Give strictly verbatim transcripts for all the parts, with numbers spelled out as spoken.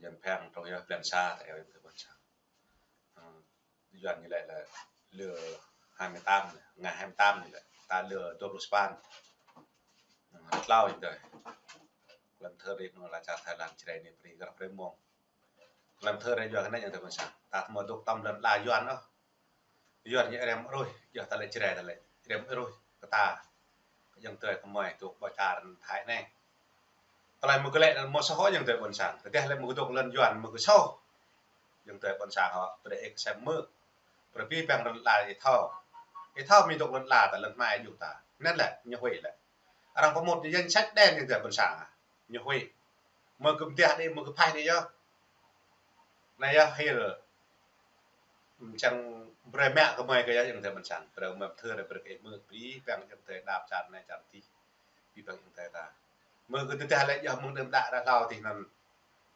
Tơm phang trong yơh blan sa ta eo yơh ƀôn sang. Ơ, Yuan ñu lĕ lơ, lơ hai mươi tám, ngày hai mươi tám ñu lĕ, ta lơ dua pluh sapăn. Ơ, tlâo yơh tơi. Lăm thơ rĭm nô la čar Thái Lan Jrai anai brơi grăp brơi mông. Lăm thơ rĭm Yuan kơ anai yơh tơi ƀôn sang. Ta tơma dŏ tơm lŏn la Yuan ôh. Yuan ñu rem rui, yơh ta lĕ Jrai ta lĕ rem rui kơ ta. Kơ yơh tơi kơmơi dŏ ƀơi čar Thái anai. Tơlơi mơ̆ kơ lĕ anŭn mơ̆ soh yơh tơi ƀôn sang. Tơdah lĕ mơ̆ kơ dŏ lŏn Yuan mơ̆ kơ soh. Yơh tơi ƀôn sang hŏ, tơdah ih kơsem mơ̆. Brơi pi păng lŏn la ih thâo. Ih thâo mơ̆ dŏ lŏn la ta lŏn hmai juh ta. Anŭn lĕ, ñu huĭ lĕ. Arăng pơmŭt ñu danh sách đen yơh tơi ƀôn sang. Ñu huĭ. Mơ̆ kơ mơtiah đĭ, mơ̆ kơ phaih đĭ yơh. Anai yơh hil. Čang brơi mă kơmơi kơ yơh yơh tơi ƀôn sang. Brơi mă thơ ră brơi kơ ih mơ̆ pi păng yơh tơi đap čar anai čar adih. Pi păng yơh tơi ta. Mơ̆ kơ tơdah lĕ yơh mơ̆ng đưm đă ră hlâo adih anŭn.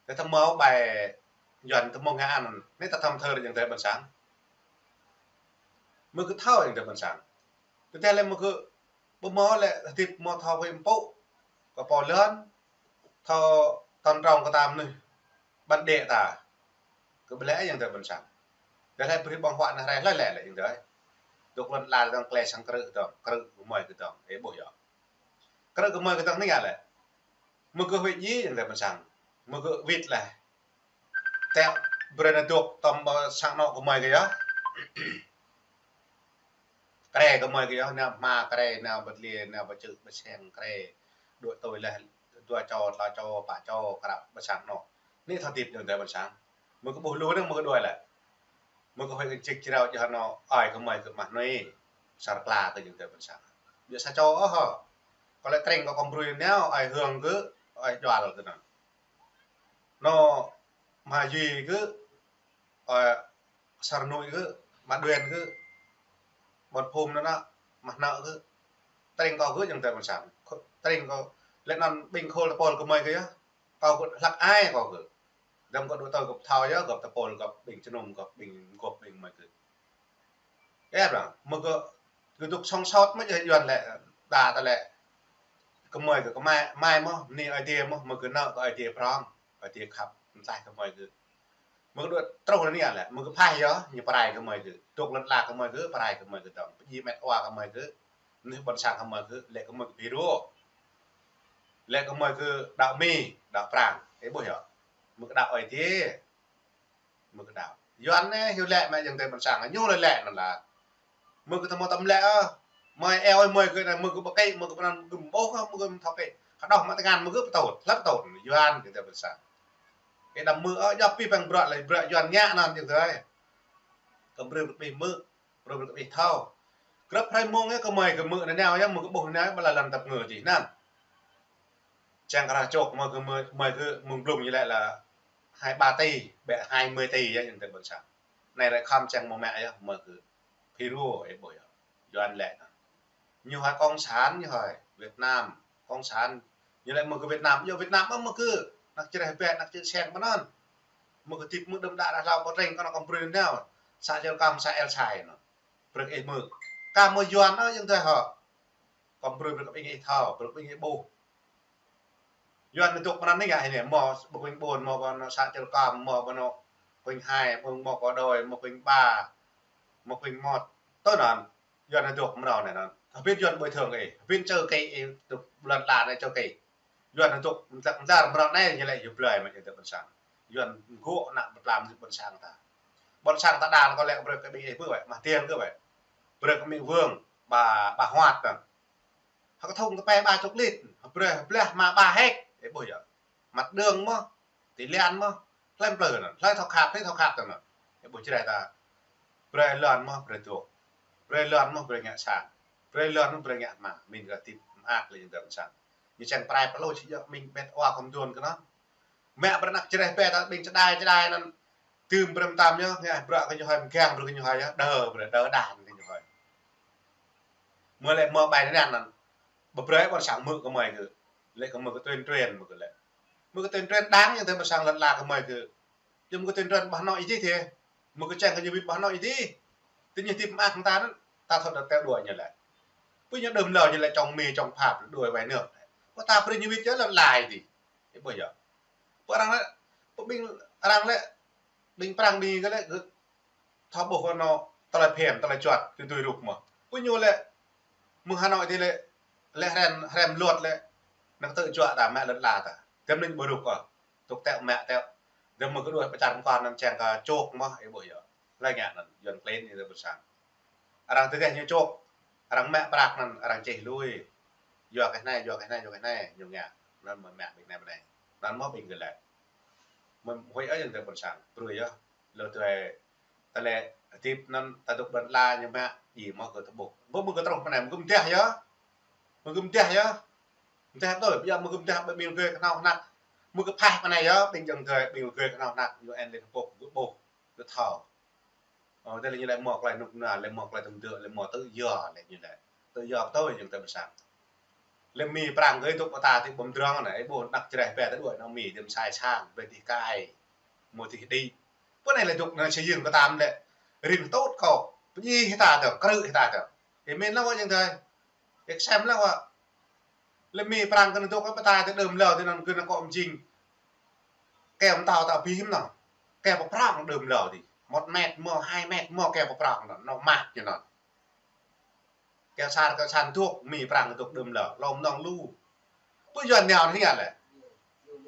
Tơdah ta hmâo ƀai Yuan tơmơ̆ng ngă anŭn. Anai ta tơm thơ yơh tơi ƀôn sang. Mơ̆ kơ thâo yơh tơi ƀôn sang. Tơdah lĕ mơ̆ kơ ƀu hmâo lĕ hơdip hmâo thâo huĭ mpŭ. Kơ pô lŏn. Thâo tơm trong kơ ta mơnuih. Ƀăn đĕ ta. Kơ ƀlĕ yơh tơi ƀôn sang. Tơdah lĕ brơi ƀơ̆ng huă anai rai hlơi lĕ lĕ yơh tơi. Dŏ lŏn la dơ̆ng klĕ sang krư̆ dơ̆ng, krư̆ kơmơi kơ dơ̆ng. Ê ƀuh yơh. Krư̆ kơmơi kơ dơ̆ng anai ngă lĕ. Mơ̆ kơ huĭ djơ̆ yơh tơi ƀôn sang. Mơ̆ kơ wĭt lĕ. Tĕ brơi anai dŏ tơm ƀơi sang anŏ kơmơi kơ yơh. Krĕ kơmơi kơ yơh, nao hma krĕ, nao ƀơi tơlơi, nao ƀơi čư̆, ƀơi seng krĕ. Dŏ tui lĕ, dua čô, tlâo čô, pă čô, krăp ƀơi sang anŏ. Anai thâo hơdip yơh tơi ƀôn sang. Mơ̆ kơ ƀuh lu anŭn mơ̆ kơ đuaĭ lĕ. Mơ̆ kơ huĭ kơ čik črao čih anŏ, ơi kơmơi kơ mah nui. Sar kla kơ yơh tơi ƀôn sang. Biă sa čô ôh hŏ. Kơ lĕ krĕng kơ kơmbrui nao, ơi Hương kơ, ơi Jual kơ anŭn. Anŏ mah Yuy kơ, ơi Sar Nui kơ, mah Đuen kơ, ƀôn phum anŭn anŏ, mah Nơ̆ kơ. Krĕng kơ kơ yơh tơi ƀôn sang. Krĕng kơ lĕ anŭn ƀing khul tơpul kơmơi kơ yơh. Kơ kơ hlăk ai kơ kơ. Dăm kơ dŏ tui gơ̆p thâo yơh, gơ̆p tơpul, gơ̆p ƀing jơnum, gơ̆p ƀing gơ̆p ƀing mơi kơ. Ê, ƀrăng, mơ̆ kơ, kơ dŏ song sot mơ̆ yơh Yuan lĕ, đa ta lĕ. Kơmơi kơ kơmai, mai mơ̆, mơni ai tiê mơ̆, mơ̆ kơ nao kơ ai tiê prong, ai tiê khăp, mơtai kơmơi kơ. Mơ̆ kơ dŏ truh anai lĕ, mơ̆ kơ phaih yơh, ñu pơrai kơmơi kơ. Dŏ lŏn la kơmơi kơ, pơrai kơmơi kơ dơ̆ng. Pơdjai met wa kơmơi kơ, mơnuih ƀôn sang kơmơi kơ, lĕ kơmơi kơ Piro. Lĕ kơmơi kơ đaŏ Mi, đaŏ Prang. Ê ƀuh yơh. Mơ̆ kơ đaŏ ai tiê. Mơ̆ kơ đaŏ. Yuan anai hyu lĕ mă yơh tơi ƀôn sang, ñu lĕ lĕ anŭn la. Mơ̆ kơ tơma tơm lĕ ơ. Mơi eo ơi mơi kơ anai, mơ̆ kơ ƀơkĕ, mơ̆ kơ pơnăn gơ̆m ƀôh, mơ̆ kơ thâo kĕ. Hơđoh mă tơngan mơ̆ kơ pơtôt, hlăk pơtôt. Yuan kơ tơi ƀôn sang. Kơ đăm mơ̆ ơ, djŏp pi păng bruă lĕ, bruă Yuan ngă anŭn yơh tơi. Kơ brơi brơi kơ ih mơ̆, brơi brơi kơ ih thâo. Grăp hrơi mông yơh kơmơi kơ mơ̆ anai nao yơh, mơ̆ kơ ƀuh anai, ƀơi lŏn tơp ngơ čih anŭn. Čang kơ rah čŏk mơ̆ kơ mơi, mơi kơ mơ̆ng blung ñu lĕ lă hai ba tỉ, ƀĕ hai mươi tỉ yơh yơh tơi ƀôn sang. Anai lĕ khŏm čang mơ̆ mă yơh mơi kơ Piro ê ƀuh yơh. Yuan lĕ anŭn. Ñu hơi cộng sản, ñu hơi Việt Nam, cộng sản. Ñu lĕ mơ̆ kơ Việt Nam, yơh Việt Nam mơ̆ mơ̆ kơ. Anăk Jrai ƀĕ, anăk čư̆ seng pơ anŭn. Mơ̆ kơ hơdip mơ̆ đưm đă ră hlâo ƀu krĕng kơ anŏ kơmbrui nao. Sa čơl kăm, sa el sai anŭn. Brơi kơ ih mơ̆. Kơ mơ̆ Yuan ơ yơh tơi hŏ. Kơmbrui brơi kơ ƀing ih thâo, brơi kơ ƀing ih ƀuh. Yuan anai dŏ pơ anai ngă hĭ anai, mơ̆ ƀơi Kuing Ƀôn, mơ̆ ƀơi anŏ sa čơl kăm, mơ̆ ƀơi anŏ Kuing Hai, mơ̆, mơ̆ Kơ Đôi, mơ̆ Kuing Ba, mơ̆ Kuing Mơt. Tui anŭn, Yuan anai dŏ mrâo anai anŭn. Hơbĭt Yuan ƀơi thơng ih, hơbĭt čơ kĕ ih, dŏ lŏn la anai čơ kĕ. Yuan anai dŏ mơdăk mơdar mrâo anai, ñu lĕ hyu blơi mă yơh tơi ƀôn sang. Yuan gŏ anăk pơtlam ƀôn sang ta. Ƀôn sang ta đa kơ lĕ brơi kơ ƀing ih ƀuh wơ̆t, mah Tiêng kơ wơ̆t. Brơi kơ Mi Vương, ba, ba huat anŭn. Hơkơthŭng tơpai ba čô klit, hơbrơi hơblah hma ba hek. Ê ƀuh yơh. Mặt đường mơ̆, tỉ lian mơ̆, hlăm plơi anŭn, hlơi thâo khăp, hlơi thâo khăp tơ anŭn. Ê ƀuh Jrai ta. Brơi lŏn mơ̆, brơi dŏ. Brơi lŏn mơ̆, brơi ngă sang. Brơi lŏn mơ̆, brơi ngă hma. Min kơ hơdip mơak lĕ yơh tơi ƀôn sang. Ñu čang pơrai pơlôč yơh, min met wa khŏm dŏ kơ anŭn. Mă brơi anăk Jrai ƀĕ ta ƀing čơđai čơđai anŭn. Tơm brơi mơtam yơh, ngă bruă kơ ñu hơi, mơgang bruă kơ ñu hơi yơh, đơ brơi, đơ đah kơ ñu hơi. Mơ̆ lĕ mơ̆ ƀai anŭn anŭn. Ƀu brơi ƀôn sang hmư̆ kơ mơi kơ. Lĕ kơ mơi kơ tuyên truyền mơ̆ kơ lĕ. Mơi kơ tuyên truyền đảng yơh tơi ƀôn sang lŏn la kơ mơi kơ. Yơh mơi kơ tuyên truyền ƀah anŏ ih dih tih. Mơi kơ čang kơ ñu wĭt ƀah anŏ ih dih. Tơ ñu hơdip mơak hăng ta anŭn. Ta thâo đơ̆ teo đuaĭ ñu lĕ. Pơ ñu đưm lơ ñu lĕ čŏng Mi čŏng Phap đuaĭ wai nơ̆k. Kơ ta brơi ñu wĭt yơh lŏn la ih dih. Ih ƀuh yơh. Pơ arăng lĕ Ƀing arăng lĕ, ƀing Prang ƀing kơ lĕ, kơ thâo ƀuh kơ anŏ tơlơi phiăn, tơlơi juăt, kơ tui rup mơ̆. Kơ ñu lĕ, mơ̆ng Hà Nội tih lĕ, lĕ hrăm, hrăm luật lĕ, năng tơ juăt ta, mă lĕ la ta. Tơm anŭn ƀu rup kơ. Tŭk teo mă teo. Tơm mơ̆ kơ đuaĭ pơčar mơkăn anŭn čang kơ čŏk mơ̆, ih ƀuh yơh. Lĕ ngă anŭn, Yuan klin ñu tơ ƀôn sang. Arăng tơdah ñu čŏk, arăng mă prăk anŭn, arăng čih lui. Yua kơ anai, yua kơ anai, yua kơ anai, ñu ngă. Anŭn mơ̆ mă ƀing anai ƀing anai. Anŭn mơ̆ ƀing kơ lĕ. Mơ̆ huĭ ơi ñu tơ ƀôn sang. Brơi yơh. Lơ tơlơi, tơlơi hơdip anŭn ta dŏ ƀơi lŏn ala ñu mă, ih mơ̆ kơ tơƀuh. Mơ̆ mơ̆ kơ truh mơ̆ anai, mơ̆ kơ mơdah yơh. Mơ̆ kơ mơdah yơh. Mơdah tui, ƀiă mơ̆ kơ mơdah ƀơi ƀing gơ̆ kơnâo hơnăk. Mơ̆ kơ phah mơ̆ anai yơh, ƀing jơ̆ng tơlơi, ƀing gơ̆ kơnâo hơnăk, ñu en lĕ kơ pŏk, gơ̆ ƀuh, gơ̆ thâo. Ơ, tơlơi ñu lĕ mơ̆ tơlơi rơnŭk rơnua, lĕ mơ̆ tơlơi tơm dơ̆, lĕ mơ̆ tự do, lĕ ñu lĕ. Tự do pơtô ñu tơ ƀôn sang. Lĕ Mi Prang gơ̆ dŏ pơta tih ƀơm drŏng anai, ih ƀuh anăk Jrai pĕ tơđuaĭ anŏ Mi, tơm sai sang, ƀơi tih kai, mơ̆ tih đĭ. Pơ anai lĕ dŏ anai sơyơng kơ tam lĕ, rin tôt kâo, pơdjai hĭ ta tơ, krư̆ hĭ ta tơ. Ih mĭn lăng wă jơ̆ng tơlơi. Ih sem lăng wă. Lĕ Mi Prang kơ anŭn dŏ kơ pơta tih đơm lâo tih anŭn kơ anŭn kơ mơjing. Keo mơtâo ta abih mơ̆n anŭn. Keo pơprŏng đơm lâo tih. Một mét mơ̆, hai mét mơ̆ keo pơprŏng anŭn, anŏ măt ñu anŭn. Keo sar, keo san dŏ, Mi Prang dŏ đơm lâo, lŏm nong lu. Ƀu Yuan nao anai lĕ.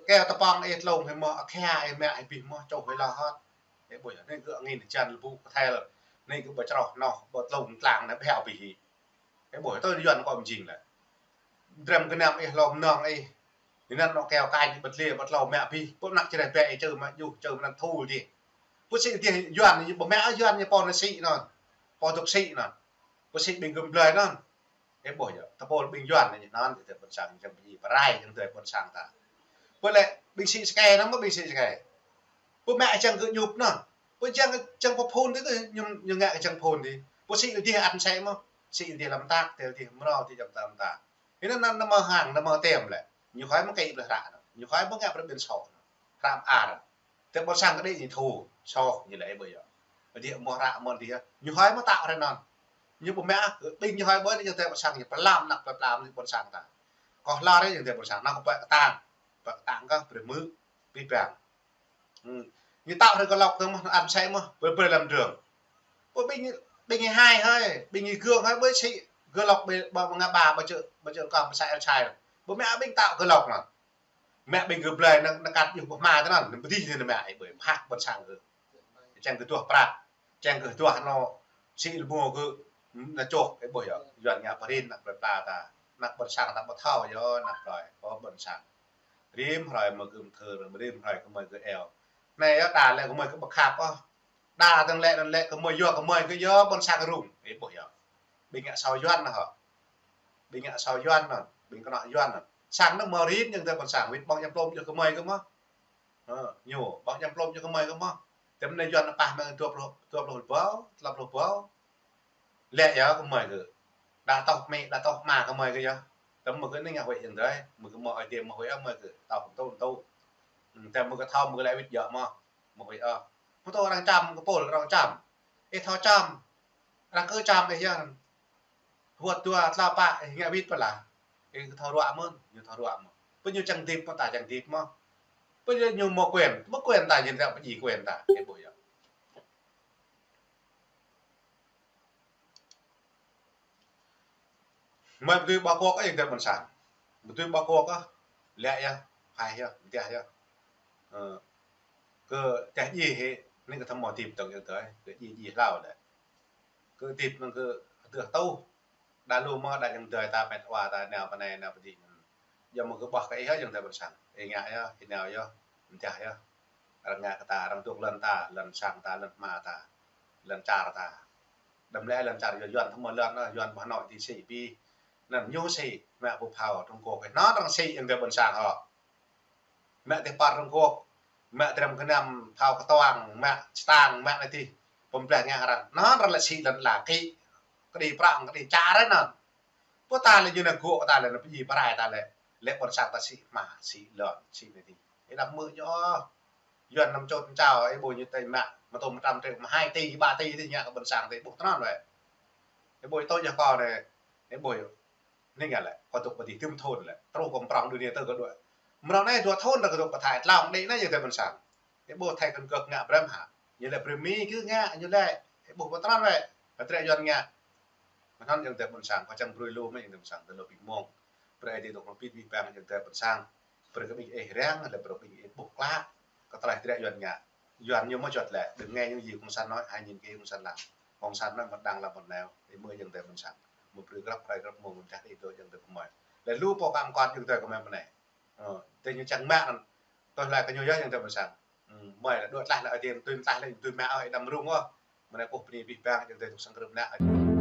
Keo tơpŏng ih tlông hĭ mơ̆, akha ih mă ih abih mơ̆, čoh ih lŏ hŏt. Ih ƀuh yơh, anai kơ angĭn hơjan lơbŭ kơthel. Anai kơ ƀu čroh noh, ƀu tlông tlang anai ƀu abih hĭ. Ih ƀuh, tơ Yuan kơ mơjing lĕ. Drăm gơnam ih lŏm nong ih. Ih anŭn anŏ keo kañ ƀu tlaih, ƀu tlâo mă abih. Pơ anăk Jrai pĕ ih čơ mă juh, čơ mă anŭn thul dih. Pơ sĭ dih Yuan, ƀu mă Yuan ñu pô anai sĭ anŭn. Pô dŏ sĭ anŭn. Pơ sĭ ƀing gơ̆ blơi anŭn. Ih ƀuh yơh, tơpul ƀing Yuan anai anŭn, ih tơ ƀôn sang, jơ̆ng pơdjai, pơrai, jơ̆ng tơ ƀôn sang ta. Pơ lĕ, ƀing sĭ sơkai anŭn mơ̆ ƀing sĭ sơkai. Pơ mă jơ̆ng kơ ñŭp anŭn. Pơ jơ̆ng, jơ̆ng pơphun tih kơ ñu, ñu ngă kơ jơ̆ng phun tih. Pơ sĭ dih ăn sĕ mơ̆. Sĭ dih lăm tak, tơl dih mrâo dih jơ̆ng tam ta. Ih anŭn, anŭn, anŭn mơ̆ hăng, anŭn mơ̆ tơm lĕ. Ñu khoi mơ̆ kĕ ƀlĕ hră anŭn. Ñu khoi mơ̆ ngă brơi ƀing soh anŭn. Hră mơar. Tơ ƀôn sang kơđi ñu thu, soh ñu lĕ ih ƀuh yơh. Dih mơ̆ hră mơ̆ dih. Ñu khoi mơ̆ tao hrơi anŭn. Ñu ƀu mă, ƀing ñu khoi ƀơi anai ñu tơ ƀôn sang ñu pơlam anăk pơlam anai ƀôn sang ta. Kơ hla rai ñu tơ ƀôn sang, anăk kơ pơ̆ kơtang. Pơ̆ kơtang kơ brơi mư̆, pĭ păng. Hm. Ñu tao hrơi kơ lŏk tơ mơ̆, ăn sĕ mơ̆, brơi, brơi lăm drơ̆ng. Ƀơi ƀing, ƀing ñu hai hơi, ƀing ñu gơ̆ng hơi, ƀơi sĭ, gơ̆ lŏk ƀơi, ƀơi ngă ba, ƀơi čơ, ƀơi čơ kong, ƀơi sa el chai. Ƀơi mă ƀing tao gơ̆ lŏk anŭn. Mă ƀing gơ̆ blơi anŭn, anŭn kăt juh pơhma tơ anŭn, anŭn pơdih tơ anŭn mă, ih ƀuh, mă ƀôn sang gơ̆. Čang kơ duah prăk, čang kơ duah anŏ sĭ lơmô gơ̆, anŭn čoh, ih ƀuh yơh, Yuan ngă pơrin anăk plơi pla ta, anăk ƀôn sang ta ƀu thâo yơh, anăk plơi, pơ ƀôn sang. Rĭm hrơi mơ̆ gơ̆ mơthưr, rĭm hrơi gơmơi gơ̆ eo. Anai yơh, đa lĕ gơmơi gơ̆ ƀu khăp ôh. Đa dơ̆ng lĕ, dơ̆ng lĕ gơmơi yua gơmơi gơ̆ yơh, ƀôn sang rŭng, ih ƀuh yơh. Ƀing ngă asâo Yuan anŭn hŏ. Ƀing ngă asâo Yuan anŭn, ƀing kơnŏ Yuan anŭn. Sang anŭn mơ̆ rin, jơ̆ng tơ ƀôn sang, wĭt ƀơ̆ng jăm plôm jơ̆ gơmơi gơ̆ mơ̆. Ơ, ñu, ƀơ̆ng jăm plôm jơ̆ gơmơi gơ̆ mơ̆. Tơm anai Yuan pah mơ̆ng dua pluh, dua pluh rơbâo, tlâo pluh rơbâo. Lĕ yơh gơmơi gơ̆. Đa tŏh mĕ, đa tŏh ama gơmơi gơ̆ yơh. Tơm mơ̆ gơ̆ anai ngă huĭ jơ̆ng tơlơi, mơ̆ gơ̆ mơ̆ ơi tiê mơ̆ huĭ ơ mơ̆ gơ̆, tŏh tŭ tŭ. Hm, tơm mơ̆ gơ̆ thâo mơ̆ gơ̆ lĕ wĭt djơ̆ mơ̆. Mơ̆ huĭ ơ. Mơ̆ tơ arăng čăm, kơ pôl arăng čăm. Ih thâo čăm. Arăng kơ čăm ih yơh. Huăt dua tlâo pă, ih ngă wĭt pơ lah. Ih thâo ruă mơ̆n, ñu thâo ruă mơ̆n. Pơ ñu čang hơdip mơ̆ ta čang hơdip mơ̆. Pơ ñu mơ̆ quyền, mơ̆ quyền ta ñu ta pơdjai quyền ta. Ih ƀuh yơh. Mơi ƀu dưi ƀơ̆ kơkuh ôh, jơ̆ng tơ ƀôn sang. Ƀu dưi ƀơ̆ kơkuh ôh. Lĕ yơh, hai yơh, mơtiah yơh. Ơ, kơ tơdah djai hĭ, anai kơ thâo mơ̆ hơdip tơ̆ng jơ̆ng tơlơi, kơ djai djai hlâo đĕ. Kơ hơdip anŭn kơ hơdơh tŭ. Đa lu mơ̆ đa jơ̆ng tơlơi ta met wa ta nao pơ anai nao pơ adih. Yua mơ̆ kơ ƀuh kơ ih yơh jơ̆ng tơ ƀôn sang. Ih ngă yơh, ih nao yơh, mơtiah yơh. Arăng ngă kơ ta, arăng dŏ lŏn ta, lŏn sang ta, lŏn hma ta, lŏn čar ta. Đăm lĕ lŏn čar Yuan, Yuan thâo mơ̆ lŏn, Yuan ƀu hơnŏ ti sĭ pi. Anŭn ñu sĭ, mă pơphao Trung Quốc, anŭn arăng sĭ jơ̆ng tơ ƀôn sang hŏ. Mă tơpăr Trung Quốc, mă drăm gơnam phao kơtuang, mă čơtang, mă anai tih. Pơm blah ngă arăng. Anŭn arăng lĕ sĭ lŏn ala kĭ. Kơđi prŏng, kơđi čar anŭn. Pơ ta lĕ ñu anŭn gŏ, ta lĕ anŭn pơdjai pơrai ta lĕ. Lĕ ƀôn sang ta sĭ hma, sĭ lŏn, sĭ anai tih. Ih đăm mơ̆ ñu ôh. Yuan anăm čôt čao, ih ƀuh ñu tơl mă, mơtô mơtăm triệu, mă hai tỉ, ba tỉ tih ngă kơ ƀôn sang tih ƀuh tơnăn wĕ. Ih ƀuh ih tui yơh kâo anai, ih ƀuh ih. Anai ngă lĕ, kâo dŏ pơ adih tơm thun lĕ. Truh kâo prŏng đu anai tơ kâo dŏ. Mrâo anai dua thun ta kâo dŏ pơ Thái, tlâo đĭ anai jơ̆ng tơ ƀôn sang. Ih ƀuh thai kơnơ̆ng kơ ngă brem hă. Ñu lĕ brem mi kơ ngă, ñu lĕ. Ih ƀuh pơtran wĕ. Hơdră Yuan ngă. Mơ̆n hăng ayŏng adơi ƀôn sang, kơ čang brơi lu mơ̆n ayŏng adơi ƀôn sang, tơlơi ƀing mơ̆ng. Brơi Ơi Adai tŏk nŏ pit ƀing ayŏng adơi ƀôn sang. Brơi kơ ƀing ih răng, lĕ brơi ƀing ih ƀuh klă. Kơ tơlơi hơdră Yuan ngă. Yuan ñu mơ̆ juăt lĕ, đơ̆ng ngai ñu yua Cộng sản nói hai nghìn kia Cộng sản làm. Cộng sản nói một đảng làm một nẻo. Ih mơ̆ ayŏng adơi ƀôn sang. Mơ̆ brơi grăp, brơi grăp mơ̆ng mơ̆n čah ih dŏ ayŏng adơi ƀôn sang. Lĕ lu pô kam kơt ayŏng adơi kơ mơ̆n mơ̆n anai. Ơ, tơ ñu čang mă anŭn. Tơlơi kơ ñu yơh ayŏng adơi ƀôn sang. Ơ, mơ̆ lĕ đuaĭ tlaih lĕ Ơi Adai, tui tlaih lĕ tui mă ơi đăm rŭng ôh. Mơ̆n anai kơ bơni ƀing ayŏng adơi tŏk sang krưp nă.